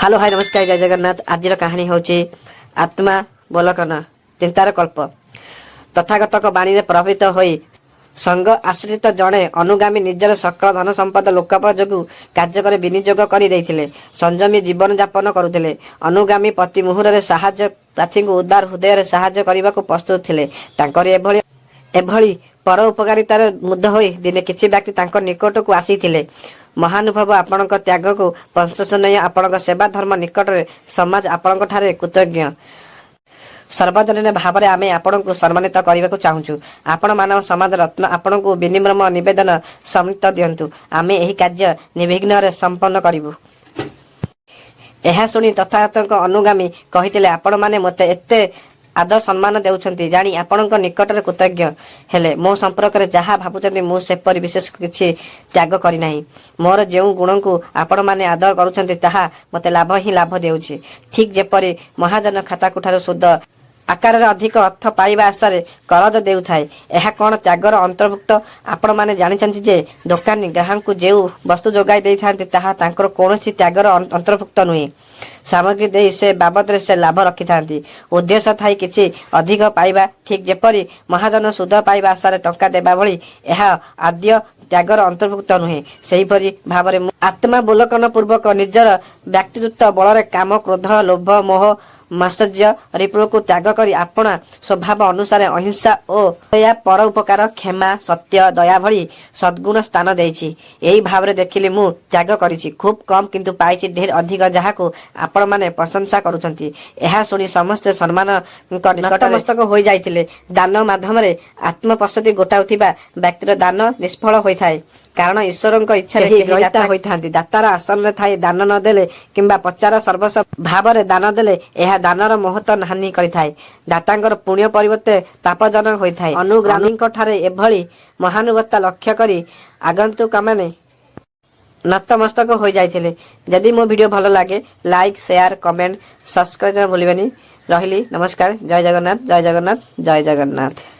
Hello, high, ନମସ୍କାର, ଜୟ ଜଗନ୍ନାଥ। ଆଜିର କାହାଣୀ ହେଉଛି ଆତ୍ମାବଲୋକନ ଚିନ୍ତାର କଳ୍ପ। ତଥାଗତଙ୍କ ବାଣୀରେ ପ୍ରଭାବିତ ହୋଇ ସଂଘ ଆଶ୍ରିତ ଜଣେ ଅନୁଗାମୀ ନିଜର ସକଳ ଧନ ସମ୍ପଦ ଲୋକୋପଯୋଗୀ କାର୍ଯ୍ୟରେ ବିନିଯୋଗ କରି ଦେଇଥିଲେ। ସଂଯମୀ ଜୀବନ ଯାପନ କରୁଥିଲେ। ଅନୁଗାମୀ ପ୍ରତି ମୁହୂର୍ତ୍ତରେ ସାହାଯ୍ୟ ପ୍ରାର୍ଥୀଙ୍କୁ ଉଦାର ହୃଦୟରେ ସାହାଯ୍ୟ କରିବାକୁ ପ୍ରସ୍ତୁତ ଥିଲେ। ତାଙ୍କର ଏଭଳି ପର ଉପକାରିତାରେ ମୁଗ୍ଧ ହୋଇ ଦିନେ କିଛି ବ୍ୟକ୍ତି ତାଙ୍କ ନିକଟକୁ ଆସିଥିଲେ। "ମହାନୁଭବ, ଆପଣଙ୍କ ତ୍ୟାଗକୁ ପ୍ରଶଂସନୀୟ। ଆପଣଙ୍କ ସେବା ଧର୍ମ ନିକଟରେ ସମାଜ ଆପଣଙ୍କ ଠାରେ କୃତଜ୍ଞ। ସାର୍ବଜନୀନ ଭାବରେ ଆମେ ଆପଣଙ୍କୁ ସମ୍ମାନିତ କରିବାକୁ ଚାହୁଁଛୁ। ଆପଣ ମାନବ ସମାଜ ରତ୍ନ। ଆପଣଙ୍କୁ ବିନମ୍ର ନିବେଦନ, ସମ୍ମତି ଦିଅନ୍ତୁ। ଆମେ ଏହି କାର୍ଯ୍ୟ ନିର୍ବିଘ୍ନରେ ସମ୍ପନ୍ନ କରିବୁ।" ଏହା ଶୁଣି ତଥାଗତଙ୍କ ଅନୁଗାମୀ କହିଥିଲେ, "ଆପଣମାନେ ମୋତେ ଏତେ ଆଦର ସମ୍ମାନ ଦେଉଛନ୍ତି ଜାଣି ଆପଣଙ୍କ ନିକଟରେ କୃତଜ୍ଞ। ହେଲେ ମୋ ସମ୍ପର୍କରେ ଯାହା ଭାବୁଛନ୍ତି, ମୁଁ ସେପରି ବିଶେଷ କିଛି ତ୍ୟାଗ କରିନାହିଁ। ମୋର ଯେଉଁ ଗୁଣକୁ ଆପଣମାନେ ଆଦର କରୁଛନ୍ତି, ତାହା ମୋତେ ଲାଭ ହିଁ ଲାଭ ଦେଉଛି। ଠିକ୍ ଯେପରି ମହାଜନ ଖାତାଠାରୁ ସୁଦ ଆକାରରେ ଅଧିକ ଅର୍ଥ ପାଇବା ଆଶାରେ କରଜ ଦେଉଥାଏ, ଏହା କଣ ତ୍ୟାଗର ଅନ୍ତର୍ଭୁକ୍ତ? ଆପଣମାନେ ଜାଣିଛନ୍ତି ଯେ ଦୋକାନୀ ଗ୍ରାହକଙ୍କୁ ଯେଉଁ ବସ୍ତୁ ଯୋଗାଇ ଦେଇଥାନ୍ତି, ତାହା ତାଙ୍କର କୌଣସି ତ୍ୟାଗର ଅନ୍ତର୍ଭୁକ୍ତ ନୁହେଁ। ସାମଗ୍ରୀ ଦେଇ ସେ ବାବଦରେ ସେ ଲାଭ ରଖିଥାନ୍ତି। ଉଦ୍ଦେଶ୍ୟ ଥାଇ କିଛି ଅଧିକ ପାଇବା। ଠିକ୍ ଯେପରି ମହାଜନ ସୁଦ ପାଇବା ଆଶାରେ ଟଙ୍କା ଦେବା ଭଳି, ଏହା ଆଦୌ ତ୍ୟାଗର ଅନ୍ତର୍ଭୁକ୍ତ ନୁହେଁ। ସେହିପରି ଭାବରେ ମୁଁ ଆତ୍ମାବଲୋକନ ପୂର୍ବକ ନିଜର ବ୍ୟକ୍ତିତ୍ୱ ବଳରେ କାମ, କ୍ରୋଧ, ଲୋଭ, ମୋହ, ମାତ୍ସର୍ଯ୍ୟ ରିପୁକୁ ତ୍ୟାଗ କରି ଆପଣା ସ୍ୱଭାବ ଅନୁସାରେ ଅହିଂସା ଓ ଦୟା, ପର ଉପକାର, କ୍ଷମା, ସତ୍ୟ, ଦୟା ଭଳି ସଦ୍ଗୁଣ ସ୍ଥାନ ଦେଇଛି। ଏହି ଭାବରେ ଦେଖିଲି, ମୁଁ ତ୍ୟାଗ କରିଛି ଖୁବ୍ କମ୍, କିନ୍ତୁ ପାଇଛି ଢେର ଅଧିକ, ଯାହାକୁ ଆପଣମାନେ ପ୍ରଶଂସା କରୁଛନ୍ତି।" ଏହା ଶୁଣି ସମସ୍ତେ ସମ୍ମାନଙ୍କ ନତମସ୍ତକ ହୋଇଯାଇଥିଲେ। ଦାନ ମାଧ୍ୟମରେ ଆତ୍ମପ୍ରସିଦ୍ଧି ଗୋଟାଉଥିବା ବ୍ୟକ୍ତିର ଦାନ ନିଷ୍ଫଳ ହୋଇଥାଏ। କାରଣ ଈଶ୍ୱରଙ୍କ ଇଚ୍ଛାରେ କେହି ଗ୍ରହୀତା ହୋଇଥାନ୍ତି। ଦାତାର ଆସନରେ ଥାଇ ଦାନ ନ ଦେଲେ କିମ୍ବା ପ୍ରଚାର ସର୍ବସ୍ୱ ଭାବରେ ଦାନ ଦେଲେ ଏହା ଦାନର ମହତ୍ଵ ହାନି କରିଥାଏ। ଦାତାଙ୍କର ପୁଣ୍ୟ ପରିବର୍ତ୍ତେ ପାପଜନକ ହୋଇଥାଏ। ଅନୁଗାମୀଙ୍କ ଠାରେ ଏଭଳି ମହାନୁଭବତା ଲକ୍ଷ୍ୟ କରି ଆଗନ୍ତୁକମାନେ ନତମସ୍ତକ ହୋଇଯାଇଥିଲେ। ଯଦି ମୋ ଭିଡ଼ିଓ ଭଲ ଲାଗେ, ଲାଇକ୍, ସେୟାର, କମେଣ୍ଟ, ସବସ୍କ୍ରାଇବ ଭୁଲିବେନି। ରହିଲି, ନମସ୍କାର, ଜୟ ଜଗନ୍ନାଥ, ଜୟ ଜଗନ୍ନାଥ, ଜୟ ଜଗନ୍ନାଥ।